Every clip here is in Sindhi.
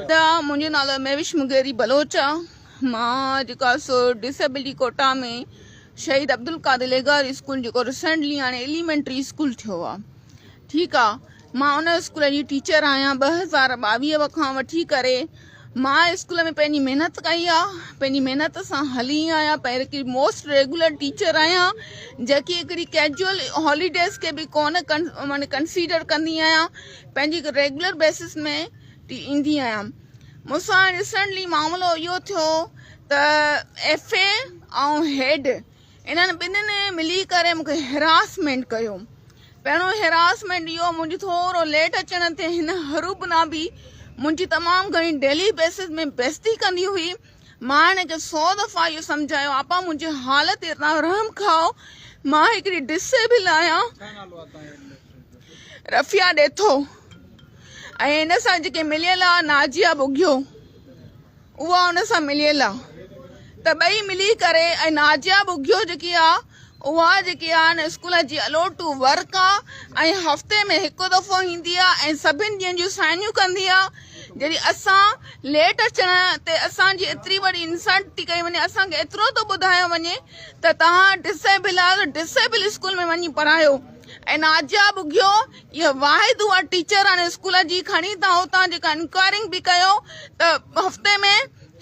ادا منهنجو نالو مهوش مغيري بلوچ آ مان جيڪو آ سو ڊسيبلٽي ڪوٽا ۾ شهيد عبدالقادر لغاري اسڪول جيڪو ريسنٽلي هاڻي ايليمينٽري اسڪول ٿيو آ ٺيڪ آ مان ان اسڪول جي ٽيچر آهيان 2022 کان وٺي ڪري مان اسڪول ۾ پنهنجي محنت ڪئي آ پنهنجي محنت سان هلي آهيان پهرين هڪڙي موسٽ ريگولر ٽيچر آهيان جيڪي هڪڙي ڪيجوئل هاليڊيز کي به ڪونه معني ڪنسيڊر ڪندي آهيان پنهنجي هڪ ريگولر بيسس ۾ ايندي آهيان مون سان ريسنٽلي معاملو اهو ٿيو ته ايف اي ۽ هيڊ انهن ٻنهين ملي ڪري مون کي هراسمينٽ ڪيو. پهريون هراسمينٽ اهو منهنجي ٿورو ليٽ اچڻ تي هن هروبنا به منهنجي تمام گهڻي ڊيلي بيسس ۾ بيستي ڪندي هئي. مان هن کي سو دفعا اهو سمجهايو آپا منهنجي حال تي توهان رحم کائو مان هڪڙي ڊسيبل آهيان. رفيع ڏيٿو ۽ هن سان جيڪي مليل آ ناجيه ٻگهيو. اها ان سان مليل آ ته ٻئي ملي ڪري ۽ ناجيا ٻگهيو جيڪي آ اها جيڪي آ نه اسڪول جي الوٽ ٽو ورڪ آ ۽ هفتي ۾ هڪ دفعو ايندي آ ۽ سڀن ڏينهن جون سائنيون ڪندي آ جڏهن اسان ليٽ اچڻ تي اسان جي ايتري وڏي انسلٽ ٿي ڪئي وڃي اسان کي ايترو ٿو ٻڌايو وڃي ته توهان ڊسيبل آهيو ته ڊسيبل اسڪول ۾ وڃي پڙهايو ۽ ناجيا ٻگهيو اها واحد اها ٽيچر آهي اسڪول جي کڻي تان اتان جيڪا انڪوائرنگ به ڪيو ته هفتي ۾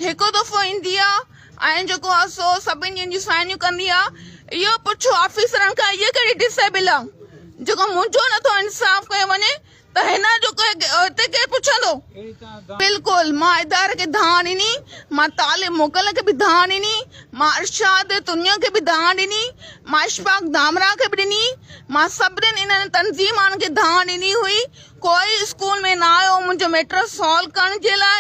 هڪ دفعو ايندي آ ۽ جيڪو آ سو سڀني ڏينهن جون سائنيون ڪندي آ اهو پڇو آفيسرن کان اها ڪهڙي ڊسيبل آ جيڪو منهنجو نٿو انصاف ڪيو وڃي ته هن جو هتي ڪير پڇندو؟ بلڪل مان اداري کي دانهن ڏني، مان طالب مغل کي به دانهن ڏني، مان ارشاد تنيو کي به دانهن ڏني، مان اشفاق ڌامراهه کي به ڏني، مان سڀني انهن تنظيمن کي دانهن ڏني هئي، ڪوئي اسڪول ۾ نه آيو منهنجو ميٽر سالو ڪرڻ جي لاء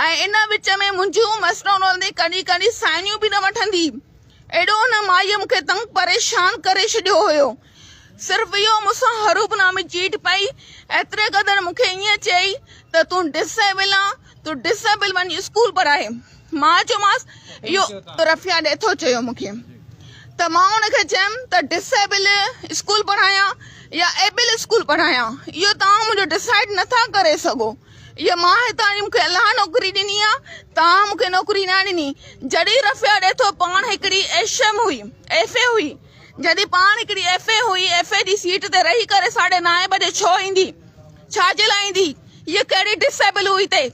۽ ان وچ ۾ منهنجون مسٽر رول تي ڪڏهن ڪڏهن سائنيون به نه وٺندي. ايڏو هن مائيء مون کي تنگ پريشان ڪري ڇڏيو هيو. صرف اهو مون سان هروب نامي چيٽ پئي، ايتري قدر مون کي ائين چئي ته تون ڊس ايبل آن، تون ڊس ايبل وڃي اسڪول پڙهائي. مان چيومانس اهو رفيع ڏيٿو چيو مون کي ته مان ان کي چيم ته ڊس ايبل اسڪول پڙهايان يا ايبل اسڪول پڙهايان اهو توهان منهنجو ڊسائيڊ نٿا ڪري سگهو. اهو مان هتان جي مون کي الله نوڪري ڏني آ، توهان مون کي نوڪري نه ڏني. جڏهن رفيع ڏيٿو پاڻ هڪڙي ايش ايم هئي، ايف اي هئي، جڏهن پاڻ هڪڙي ايف اي هئي، ايف اي جي سيٽ تي رهي ڪري ساڍي نائين بجي ڇو ايندي؟ ڇا جي لاء ايندي؟ هيء ڪهڙي ڊس ايبل هئي تي؟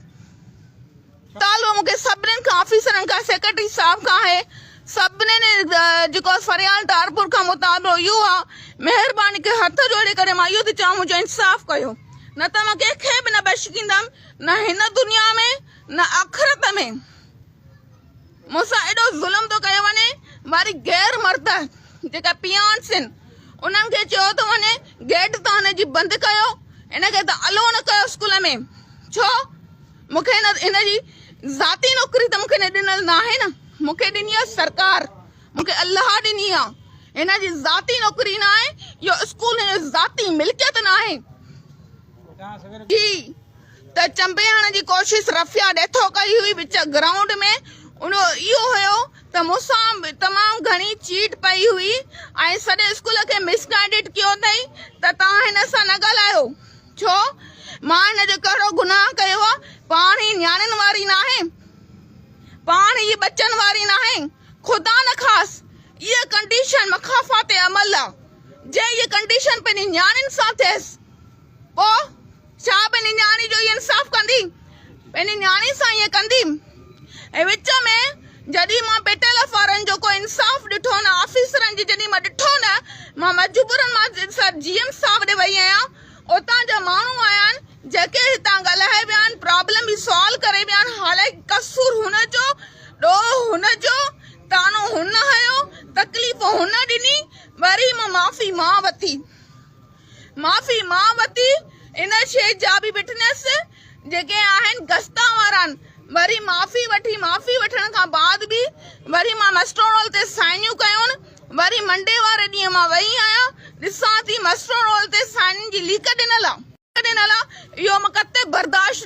مطالبو مون کي سڀنين کان آفيسرن کان سيڪريٽري صاحب کان آهي سڀنين جيڪو فريال ٽالپر کان مطالبو اهو آهي مهرباني ڪري هٿ جوڙي ڪري مان اهو ٿي چوان منهنجو انصاف ڪيو نه ته مان ڪنهن کي به نه بخشيندم نه هن دنيا ۾ نه آخرت ۾. مون سان ايڏو ظلم ٿو ڪيو وڃي وري غير مرد جيڪا پيانس آهن انهن کي چيو ٿو وڃي گيٽ تان هن جي بند ڪيو هن کي ته الو نه ڪيو اسڪول ۾ ڇو مون کي هن جي ذاتي نوڪري ته مون کي ڏنل ناهي نه مون کي ڏني آهي سرڪار مون کي الله ڏني آهي هن جي ذاتي نوڪري ناهي اهو اسڪول هن جي ذاتي ملڪيت ناهي جي ته چنبي هڻڻ جي ڪوشش رفيع ڏيٿو ڪئي هئي وچ گرائونڊ ۾ ان جو اهو هيو ته مون سان تمام گهڻي چيٽ پئي هئي ۽ سڄي اسڪول کي مس گائيڊڊ ڪيو اٿئي ته توهان هن سان نه ڳالهايو ڇو مان هن جو ڪهڙو گناهه ڪيو آهي پاڻ هي نياڻين واري ناهي پاڻ هي ٻچن واري ناهي خدا نخواست اها ڪنڊيشن مخافات عمل آهي جي اها ڪنڊيشن پنهنجي نياڻين سان ٿيس پوء ڇا پنهنجي نياڻي جو اهو انصاف ڪندي؟ پنهنجي نياڻي سان ائين ڪندي؟ ۽ وچ ۾ جڏهن مان پيٽيلف وارن جو ڪو انصاف ڏٺو نه، آفيسرن جي جڏهن مان ڏٺو نه، مان مجبورن مان سر جي ايم صاحب ڏي وئي آهيان، اتان جا ماڻهو آيا آهن، جيڪي هتان ڳالهائي ويا آهن، پرابلم به سالو ڪري ويا آهن، حالانڪه قصور هن جو، ڏوهه هن جو، طعنو هن هنيو، تڪليف هن ڏني، وري مان معافي مان وتي. معافي مان وتي ان شيء جا به وٽنس جيڪي آهن گستا وارا وري معافي وٺي معافي وٺڻ کان بعد به وري مان مسٽرو رول تي سائنيون ڪيون وري منڊي واري ڏينهن مان وئي آهيان ڏسان ٿي مسٽرو رول تي سائنين جي ليڪ ڏنل آ اهو مان قطعي برداشت.